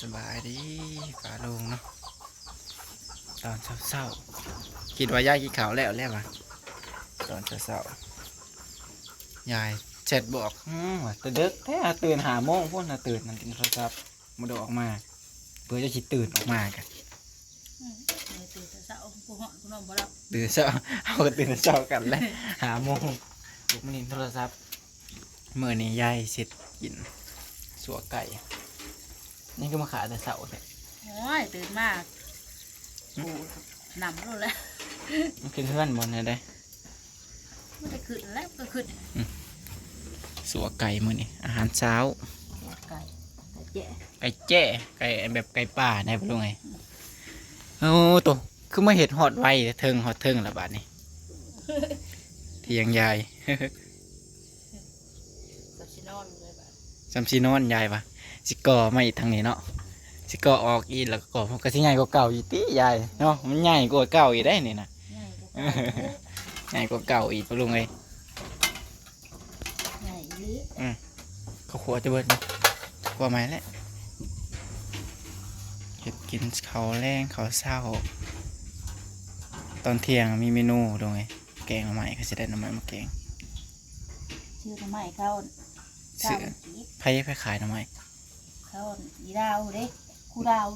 ສະບາຍດີປ້າລຸງເນາະ ຕອນເຊົ້າໆ ຄິດວ່າຍາຍກິນເຂົ້າແລ້ວແລ້ວຫວາ ຕອນເຊົ້າໆ ຍາຍແຊັດບອກ ອືມ ວ່າແຕ່ເດິກແທ້ ຕື່ນຫ້າໂມງພຸ້ນນະ ຕື່ນນັ້ນ ຫຼິ້ນໂທລະສັບ ບໍ່ໄດ້ອອກມາ ເພື່ອຈະຊິຕື່ນອອກມາກະ ອືມ ເອີ ຕື່ນແຕ່ເຊົ້າ ຜູ້ຮ້ອນຜູ້ນອນບໍ່ຫຼັບ ຕື່ນເຊົ້າ ເຮົາກໍຕື່ນເຊົ້າກັນແຫຼະ ຫ້າໂມງ ລຸກມາຫຼິ້ນໂທລະສັບ ມື້ນີ້ຍາຍເຮັດກິນ ຊົ່ວໄກ່ ນີ້ຄືມາຂາແຕ່ເຊົ້າແທ້ ໂອ້ຍ ຕື່ນມາ ຫຶ? ໂອ້ ນຳໂລດແຫຼະ ມັນຂຶ້ນເຮືອນບໍ່ແນວໃດ? ບໍ່ໄດ້ຂຶ້ນແລ້ວ ກໍຂຶ້ນ ອືມ ຊົ່ວໄກ່ມື້ນີ້ ອາຫານເຊົ້າ ໄກ່ ໄກ່ແຈ້ ໄກ່ແຈ້ ໄກ່ແບບໄກ່ປ່າໄດ້ບໍ່ລຸງເອີຍ? ໂອ້ໂຕ ຄືມາເຮັດຮອດໄວເຖິງ ຮອດເຖິງແລ້ວບາດນີ້ ຖຽງຍາຍ ສ່ຳຊິນອນຍາຍວ່າ ຊິກໍ່ມາອີກທາງນີ້ເນາະ ຊິກໍ່ອອກອີກ ແລ້ວກໍ ກໍຊິໃຫຍ່ກວ່າເກົ່າອີກຕິຍາຍເນາະ ມັນໃຫຍ່ກວ່າເກົ່າອີກເດ້ນີ້ນະ ໃຫຍ່ກວ່າເກົ່າອີກ ປ້າລຸງເອີຍ ໃຫຍ່ອີ່ຫຼີ ອືມ ເຂົ້າຄົວຈະເບິດເນາະ ຄົວໃໝ່ແຫຼະ ເຮັດກິນເຂົ້າແລງເຂົ້າເຊົ້າ ຕອນທ່ຽງມີເມນູ ລຸງເອີຍ ແກງໜໍ່ໄມ້ ເຂົາຊິໄດ້ໜໍ່ໄມ້ມາແກງ ຊື້ໜໍ່ໄມ້ເຂົາ ຊື້ ຊາວກີບ ໃຜ ໃຜຂາຍໜໍ່ໄມ້? ເຂົາອີ່ດາວເດ້ ຄູດາວ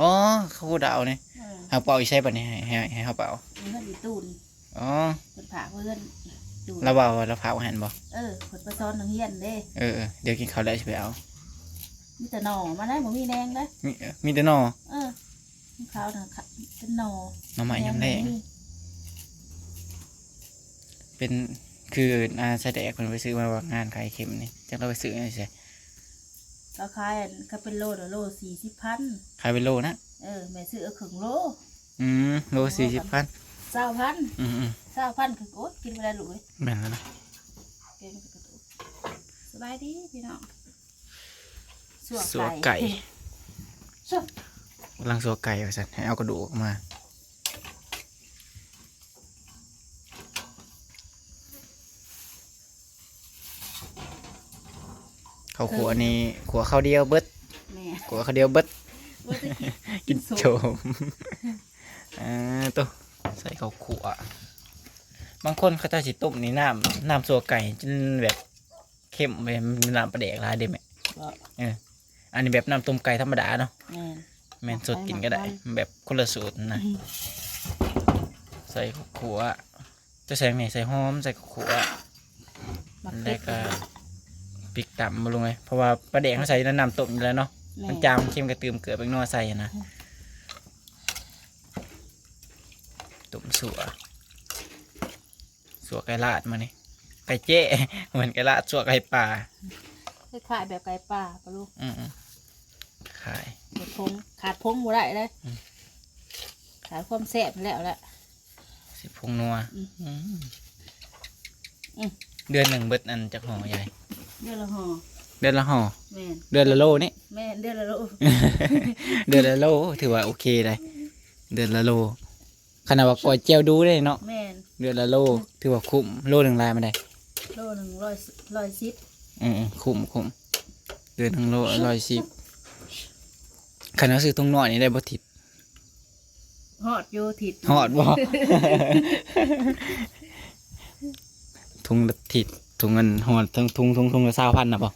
ອໍ ຄູດາວນີ້ ເອີ ເຮົາເປົ່າຢູ່ໃສບາດນີ້ ໃຫ້ ໃຫ້ ໃຫ້ເຮົາເປົ່າ ຢູ່ເຮືອນອີ່ຕູນ ອໍ ເພິ່ນຝາກເຮືອນອີ່ຕູນ ລາວເວົ້າວ່າລາວຝາກໄວ້ຫັ້ນບໍ່? ເອີ ເພິ່ນໄປສອນນັກຮຽນເດ້ ເອີໆ ດຽວກິນເຂົ້າແລ້ວຊິໄປເອົາ ມີແຕ່ໜໍ່ມາໄດ້ ບໍ່ມີແນງເດ້ ມີ ມີແຕ່ໜໍ່ ເອີ ຂອງເຂົານະ ເປັນໜໍ່ ໜໍ່ໄມ້ຍາມແລງ ເປັນ ຄື ອາ ຊາຍແດກເພິ່ນໄປຊື້ມາວ່າງານຂາຍເຂັມນີ້ ຈັກລາວໄປຊື້ຢູ່ໃສ? ລາວຂາຍອັນ ຄັນເປັນໂລນະ ໂລສີ່ສິບພັນ ຂາຍເປັນໂລນະ? ເອີ ແມ່ຊື້ເອົາເຄິ່ງໂລ ອືມ ໂລສີ່ສິບພັນ ຊາວພັນ ອືມໆ ຊາວພັນ ຄື ໂອ້ຍ ກິນບໍ່ໄດ້ລູກເອີຍ ແມ່ນແລ້ວນະ ສະບາຍດີພີ່ນ້ອງ ຊົ່ວໄກ່ ຊົ່ວໄກ່ ກຳລັງຊົ່ວໄກ່ວ່າຊັ້ນ ໃຫ້ເອົາກະດູກອອກມາ ເຂົ້າຂົ້ວນີ້ ຂົ້ວເຂົ້າດຽວເບິດ ແມ່ນ ຂົ້ວເຂົ້າດຽວເບິດ ບໍ່ໄດ້ກິນ ກິນໂສມ ເອີ ໂຕ ໃສ່ເຂົ້າຂົ້ວ ບາງຄົນເຂົາເຈົ້າຊິຕົ້ມນີ້ ນ້ຳ ນ້ຳຊົ່ວໄກ່ຈົນແບບ ເຂັ້ມເວີຍ ມັນນ້ຳປາແດກຫຼາຍເດ້ແມ່ ບໍ່ ເອີ ອັນນີ້ແບບນ້ຳຕົ້ມໄກ່ທຳມະດາເນາະ ແມ່ນ ແມ່ນ ສົດກິນກໍໄດ້ ແບບຄົນລະສູດນະ ອືມ ໃສ່ເຂົ້າຂົ້ວ ຈະໃສ່ຫຍັງແດ່? ໃສ່ຫອມ ໃສ່ເຂົ້າຂົ້ວ ແລ້ວກໍ ໝາກເຜັດ ປິກຕຳບໍ່ລຸງເອີຍ ເພາະວ່າປາແດກເຮົາໃສ່ໃນນ້ຳຕົ້ມຢູ່ແລ້ວເນາະ ແມ່ນ ມັນຈາງມັນເຄັມກໍຕື່ມເກືອແປ້ງນົວໃສ່ຫັ້ນນະ ອືມ ຕົ້ມຊົ່ວ ຊົ່ວໄກ່ລາດມື້ນີ້ ໄກ່ແຈ້ ບໍ່ແມ່ນໄກ່ລາດ ຊົ່ວໄກ່ປ່າ ຄ້າຍໆແບບໄກ່ປ່າປະລຸງ ອືມໆ ຄ້າຍ ແບບຜົງ ຂາດຜົງບໍ່ໄດ້ເດ້ ອືມ ຂາດຄວາມແຊບແລ້ວລະ ຊິຜົງນົວ ອືມ ອືມ ອືມ ເດືອນໜຶ່ງເບິດອັນຈັກຫໍ່ຍາຍ? ເດືອນລະຫໍ່ ເດືອນລະຫໍ່ ແມ່ນ ເດືອນລະໂລນີ້ ແມ່ນ ເດືອນລະໂລ ເດືອນລະໂລ ຖືວ່າໂອເຄໄດ໋ ເດືອນລະໂລ ຂະໜາດວ່າກ້ອຍແຈ່ວດູເດ້ເນາະ ແມ່ນ ເດືອນລະໂລ ຖືວ່າຄຸ້ມ ໂລໜຶ່ງຫຼາຍປານໃດ? ໂລໜຶ່ງຮ້ອຍ ຮ້ອຍສິບ ເອີໆ ຄຸ້ມໆ ເດືອນໜຶ່ງໂລຮ້ອຍສິບ ຄັນເຮົາຊື້ຖົງນ້ອຍນີ້ໄດ້ບໍ່ທິດ? ຮອດຢູ່ທິດ ຮອດບໍ່? ຖົງລະທິດ ຖົງອັນ ຮອດ ຖົງ ຖົງ ຖົງລະຊາວພັນນະບໍ່?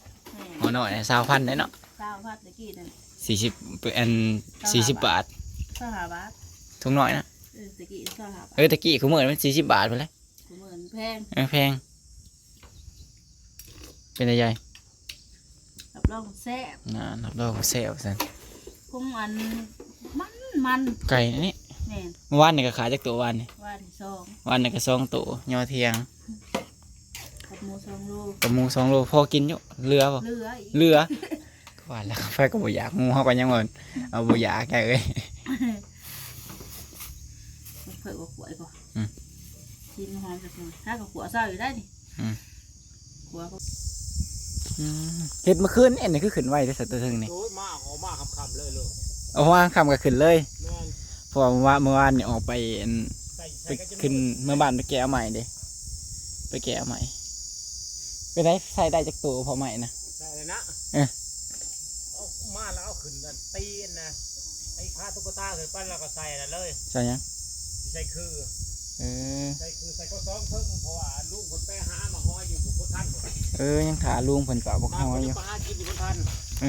ແມ່ນ ຫໍ່ນ້ອຍຊາວພັນເດ້ເນາະ ຊາວພັນຕະກີ້ນັ້ນ ສີ່ສິບ ອັນ ຊາວຫ້າ ສີ່ສິບບາດ ບາດ ຊາວຫ້າບາດ ຖົງນ້ອຍນະ ເອີ ຕະກີ້ຊາວຫ້າບາດ ເອີ ຕະກີ້ ຄູ່ມື້ມັນສີ່ສິບບາດພຸ້ນແຫຼະ ຄູ່ມື້ມັນແພງ ເອີ ແພງ ເປັນໃດຍາຍ? ຮັບຮອງແຊບ ນາ ຮັບຮອງແຊບວ່າຊັ້ນ ຄົງອັນ ມັນ ມັນ ໄກ່ນີ້ ແມ່ນ ມື້ວານນີ້ກໍຂາຍຈັກໂຕວານນີ້? ວານນີ້ສອງ ວານນີ້ກໍສອງໂຕ ຍໍທ່ຽງ ກັບໝູສອງໂລ ກັບໝູສອງໂລ ພໍກິນຢູ່ ເຫຼືອບໍ່? ເຫຼືອອີກ ເຫຼືອ ວ່າແລ້ວ ໃຜກໍບໍ່ຢາກ ໝູເຮົາກໍຍັງວ່າ ເອົາ ບໍ່ຢາກແກເອີຍ ເພິ່ນກໍຂົ້ວອີກບໍ່? ອືມ ກິນຫອມຈັກໜ່ອຍ ຖ້າກໍຂົ້ວເຊົ້າຢູ່ໄດ້ນີ້ ອືມ ຂົ້ວກໍ ອືມ ເຮັດມື້ຄືນນີ້ ອັນນີ້ຄືຂຶ້ນໄວແທ້ ແຕ່ເທິງນີ້ ໂອ້ຍ ມາ ອອກມາຄ່ຳໆເລີຍ ອອກມາຄ່ຳກໍຂຶ້ນເລີຍ ແມ່ນ ເພາະວ່າມື້ວານນີ້ອອກໄປ ອັນ ໄປຂຶ້ນເມືອງບ້ານໄປແກະເອົາໄມ້ເດ້ ໄປແກະເອົາໄມ້ ເປັນໃດ ໃສ່ໄດ້ຈັກໂຕເພາະໄມ້ນະ? ໄດ້ແລ້ວນະ ເອີ ມາແລ້ວເອົາຂຶ້ນນັ້ນ ຕີອັນນະ ໄອ້ຄາຕຸກກະຕາຂຶ້ນໄປ ແລ້ວກໍໃສ່ອັນນັ້ນເລີຍ. ໃສ່ຫຍັງ? ໃສ່ຄື. ເອີ ໃສ່ຄື ໃສ່ກໍສອງເທິງ ເພາະວ່າລຸງເພິ່ນໄປຫາໝາກຫອຍຢູ່ພຸ້ນ ບໍ່ທັນພຸ້ນ. ເອີ ຍັງຖ້າລຸງເພິ່ນໄປເອົາໝາກຫອຍຢູ່ ໄປຫາກິນຢູ່ບໍ່ທັນ. ເອີ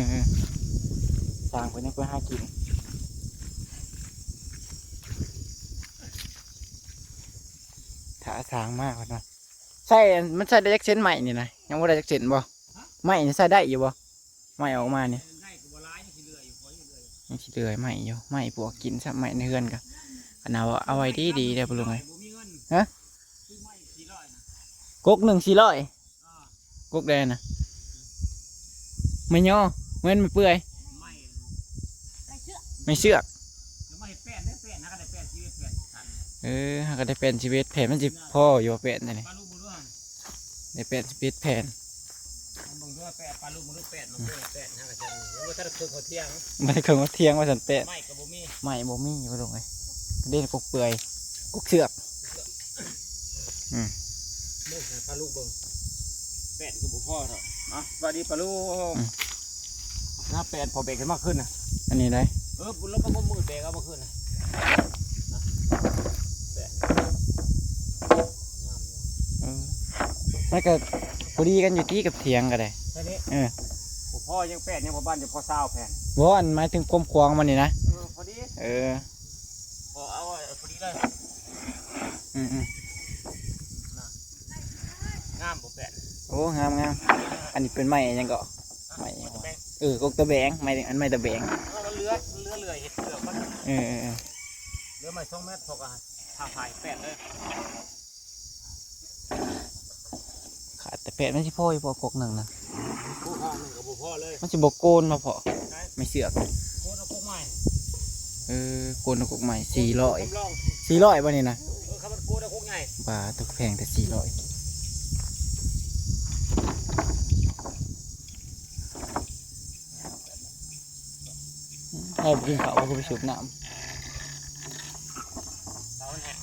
ໆ ຊ່າງເພິ່ນຍັງໄປຫາກິນ ຖ້າຊ່າງມາເພິ່ນວ່າ. ໃສ່ ມັນໃສ່ໄດ້ຈັກເສັ້ນໄມ້ນີ້ນະ? ຍັງບໍ່ໄດ້ຈັກເສັ້ນບໍ່? ໄມ້ນີ້ໃສ່ໄດ້ຢູ່ບໍ່? ໄມ້ອອກມານີ້ ໄດ້ກໍບໍ່ຫຼາຍ ຍັງຊິເຫຼືອຢູ່ ພໍຢູ່ເຫຼືອຢູ່ ຍັງຊິເຫຼືອໄມ້ຢູ່ ໄມ້ປວກກິນຊ້ຳ ໄມ້ໃນເຮືອນກໍ ອັນນັ້ນວ່າເອົາໄວ້ດີໆເດີ ບໍ່ຮູ້ໄງ. ຮະ? ກກໜຶ່ງສີ່ຮ້ອຍ ອ່າ ກົກແດນນະ ໄມ້ຍໍ ແມ່ນໄມ້ເປື່ອຍ ໄມ້ ໄມ້ເຊືອກ ແລ້ວມາເຮັດແປ້ນເດ້ ແປ້ນຫາກໍໄດ້ແປ້ນຊີວິດແຜ່ນ. ເອີ ຫາກໍໄດ້ແປ້ນຊີວິດ ແຜ່ນມັນຊິພໍຢູ່ບໍ່ແປ້ນຕົວນີ້? ປາລູກບໍ່ຮູ້ຫັ້ນ ໄດ້ແປ້ນສິບເອັດແຜ່ນ ເບິ່ງດ້ວຍແປະ ປາລູກມະນຸດແປະ ມັນເປັນແປະຫຍັງກະຈັກ ຍັງບໍ່ທັນໄດ້ເຄື່ອງເຂົ້າທ່ຽງ ບໍ່ໄດ້ເຄື່ອງເຂົ້າທ່ຽງວ່າຊັ້ນແປະ ໄມ້ກໍບໍ່ມີ ໄມ້ບໍ່ມີ ບໍ່ລົງເລີຍ ເດ້ກົກເປື່ອຍ ກົກເຊືອກ ອືມ ເບິ່ງໃຫ້ປາລູກເບິ່ງ ແປະກໍບໍ່ພໍດອກ ເອົາ ສະບາຍດີປາລູກ ອືມ ຫາແປະພໍແບກຂຶ້ນມາຄືນນະ ອັນນີ້ໄດ໋ ເອີ ແລ້ວກໍບໍ່ມືແບກເອົາມາຄືນນະ ແປະ ງາມຢູ່ ເອີ ມັນກໍພໍດີກັນຢູ່ຕິກັບຖຽງກໍໄດ້ ແຄ່ນີ້ ເອີ ບໍ່ພໍ ຍັງແປດ ຍັງບໍ່ບານ ຍັງພໍຊາວແຜ່ນ ບໍ່ ອັນໝາຍເຖິງຄວາມກວ້າງມັນນີ້ນະ ເອີ ພໍດີ ເອີ ພໍເອົາ ເອົາພໍດີເລີຍ ອືມໆ ນະ ງາມບໍ່ແປດ ໂອ້ ງາມໆ ອັນນີ້ເປັນໄມ້ຫຍັງເກາະ ໄມ້ຫຍັງວະ ເອີ ກົກຕະແບງ ໄມ້ ອັນໄມ້ຕະແບງ ເອີ ມັນເຫຼືອ ມັນເຫຼືອເລື່ອຍ ເຮັດເຫຼືອມັນ ເອີໆໆ ເຫຼືອໄມ້ສອງແມັດ ພໍກະ ຖ້າພາຍແປດເລີຍ ຂາດແຕ່ແປດ ມັນຊິພໍຢູ່ບໍ່ ກົກໜຶ່ງນະ ໂອ້ ຫ້ອງໜຶ່ງກໍບໍ່ພໍເລີຍ ມັນຊິບໍ່ໂກນມາພໍ ໄມ້ເຊືອກ ໂກນເອົາກົກໃໝ່ ເອີ ໂກນເອົາກົກໃໝ່ ສີ່ຮ້ອຍ ສຳລອງ ສີ່ຮ້ອຍບໍ່ນີ້ນະ ເອີ ຄັນມັນໂກນເອົາກົກໃຫຍ່ ບາດ ຕົກແພງແຕ່ສີ່ຮ້ອຍ ໃຫ້ບໍ່ກິນເຂົ້າ ເອົາຄືໄປສູບນ້ຳ ເອົາແຫຼະ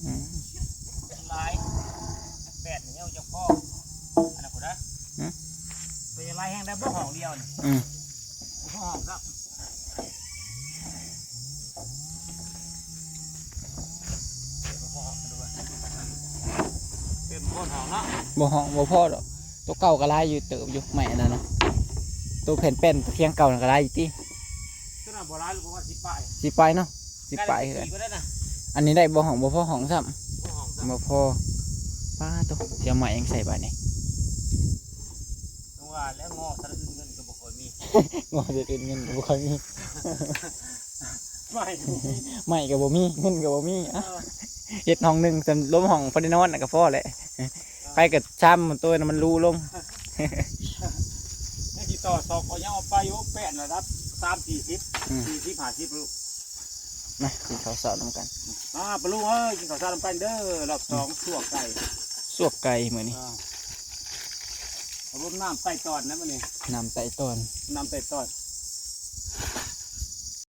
ອືມ ຫຼາຍ ແປດນີ້ຍັງຈະພໍ ອັນນັ້ນພຸ້ນນະ ຫືມ ເປັນຫຼາຍແຮງໄດ້ບໍ່ ຫ້ອງດຽວນີ້ ອືມ ບໍ່ພໍຫ້ອງຊ້ຳ ເຕັມໂພນຫ້ອງເນາະ ບໍ່ຫ້ອງ ບໍ່ພໍດອກ ໂຕເກົ່າກໍຫຼາຍຢູ່ເຕີບຢູ່ ໄມ້ອັນນັ້ນນະ ໂຕແຜ່ນແປ້ນຕະຄຽງເກົ່ານັ້ນກໍຫຼາຍຢູ່ຕິ ຕົວນັ້ນບໍ່ຫຼາຍ ປະມານສິບປາຍ ສິບປາຍເນາະ ສິບປາຍຄືກັນ ອັນນີ້ໄດ້ບໍ່ຫ້ອງ ບໍ່ພໍຫ້ອງຊ້ຳ ບໍ່ຫ້ອງຊ້ຳ ບໍ່ພໍ ປາໂຕ ຊິເອົາໄມ້ຫຍັງໃສ່ບາດນີ້ ຈັ່ງວ່າແຫຼະ ງໍສະອື່ນເງິນກໍບໍ່ຄ່ອຍມີ ງໍສະອື່ນເງິນກໍບໍ່ຄ່ອຍມີ ໄມ້ ໄມ້ກໍບໍ່ມີ ເງິນກໍບໍ່ມີ ເອີ ເຮັດຫ້ອງໜຶ່ງ ລວມຫ້ອງພໍໄດ້ນອນນະກໍພໍແຫຼະ ເອີ ໃຜກໍຊ້ຳໂຕນັ້ນມັນຮູລົງ ຍັງຊິຕໍ່ສອກກໍຍັງເອົາໄປຢູ່ ແປດລະດັບສາມສີ່ສິບ ອືມ ສີ່ສິບ ຫ້າສິບລູກ ມາກິນເຂົ້າເຊົ້ານຳກັນ ມາປາລຸງເອີຍ ກິນເຂົ້າເຊົ້ານຳກັນເດີ ລອບສອງ ສວກໄກ່ ສວກໄກ່ມື້ນີ້ ເອີ ອາລົມນ້ຳໃຕ້ຕອນນະມື້ນີ້ ນ້ຳໃຕ້ຕອນ ນ້ຳໃຕ້ຕອນ